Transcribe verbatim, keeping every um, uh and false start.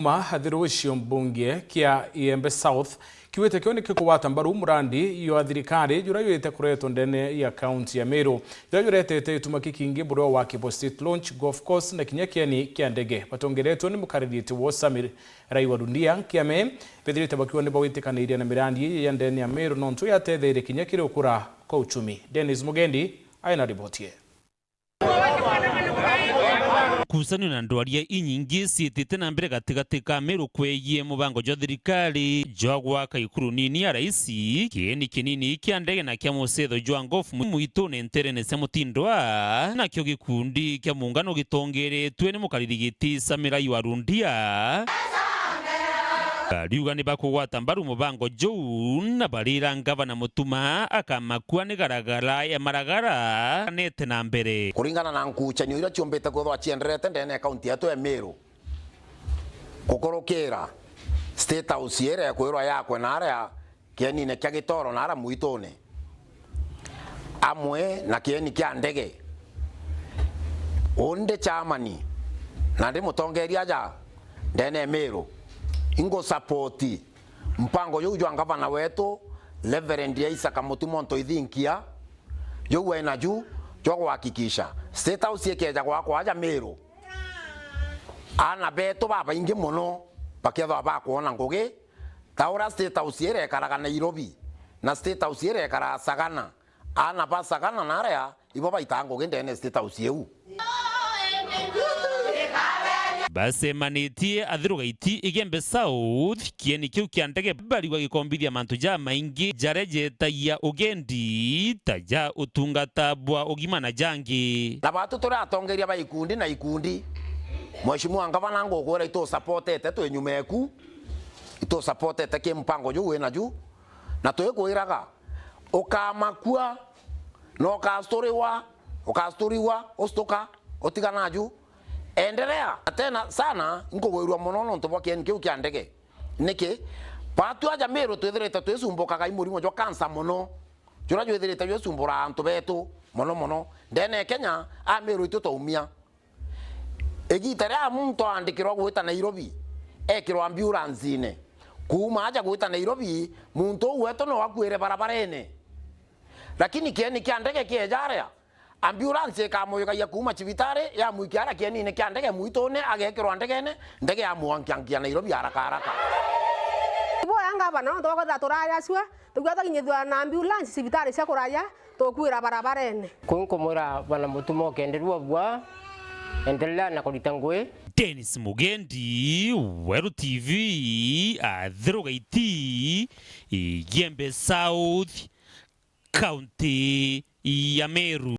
Kuma athiru cio mbunge kia Igembe South kiugite kio ni kikugwata mbaru murandi jwa thirikari juria jurite kuretwo ndene ya kaunti ya Meru, juria juretete gituma kikingi buri o waki bwa state launch, golf course na kinya kieni kia ndege. Batongeretwe ni mukariri wa Samir Rai wa Rundia Kiame, bethirite bakiuga ni bagwitikaniria na mirandi ii ya ndene ya Meru nontu yatetheire kinya kiri ukura kwa uchumi. Dennis Mugendi aina riboti ye. Kusanio na ndwaria inyingi ciitite na mbere gatigati ka Meru kwegie mubango jwa thirikari jwa gwaka ikuru nini ya raisi, kieni kinini kia ndege na kia mucetho jwa golf mu-, mwitune nterene cia Mutindwa, nakio gikundi kia muungano gitongeretwe ni mukariri giti Samira Iwarundia. Bariuga ni bakugwata mbaru mubango juu na barira ngavana Mutuma akamakua ni garagara ya maragara nete na mbere. Kuringana na nkuchanio iria ciumbite kwithwa cienderete ndene ya kaunti yetu ya Meru, kukurukira State House iria ikwirwa yakwe na aria kienine kia Gitoro na ara mwitune, amwe na kieni kia ndege. Undi chamani na ndi mutongeria aja ndene Meru, ingu support mpango juu jwa ngavana wetu Reverend Isaac Mutuma Ntoithinkia, juu wena ju jwa kuhakikisha State House ikeja gwakwa aja Meru, aana betu babaingi mono bakethwa bakwona ngugi ta uria State House irekaraga Nairobi na State House irekaraga Sagana. Aana ba Sagana na aria ibo baitaa ngugi ndene State House iu. Bacemanitie Athiru Gaiti Igembe South, kieni kiu kia ndege bariuga gikombithia mantu jamaingi jaria jetagia ugendi, ta ja utungata bwa ugima na jangi. Na batu turi atongeria ba ikundi na ikundi, Mheshimiwa Ngavana, ngukwira itu supportete, twi nyuma eku, itu supportete ki mpango juu wina ju, na twikwiraga ukamakua na ukasturiwa, ukasturiwa, ustuka, utigana ju. Endelea. Na tena sana, nkugwirua mono nontu bwa kieni kiu kia ndege. Niki? Batu aja Meru twithirite twisumbukaga i murimo jwa kansa mono, juria jwithirite jwisumbura antu betu mono mono. Ndene ya Kenya, a Meru itu twaumia. Igita ria muntu aandikirwa gwita Nairobi, ekirwa ambulance-ine. Kuuma aja gwita Nairobi, muntu uu wetu no akuire barabarene. Lakini kieni kia ndege kieja aria, ambulance ikamuyugagia kuuma cibitari, yamwikia aria kienine kia ndege mwitune, agekirwa ndegene, ndege yamwankiankia Nairobi haraka haraka. Iboya ngavana, nontu bakwithira turari acua, tukwithira twakinyithua na ambulance cibitari cia kuraja, tukwira barabarene. Kuu nkumwira bwana Mutuma ukenderua bua, endelea na kurita ngui. Dennis Mugendi, Weru T V, Athiru Gaiti, Igembe South, County ya Meru.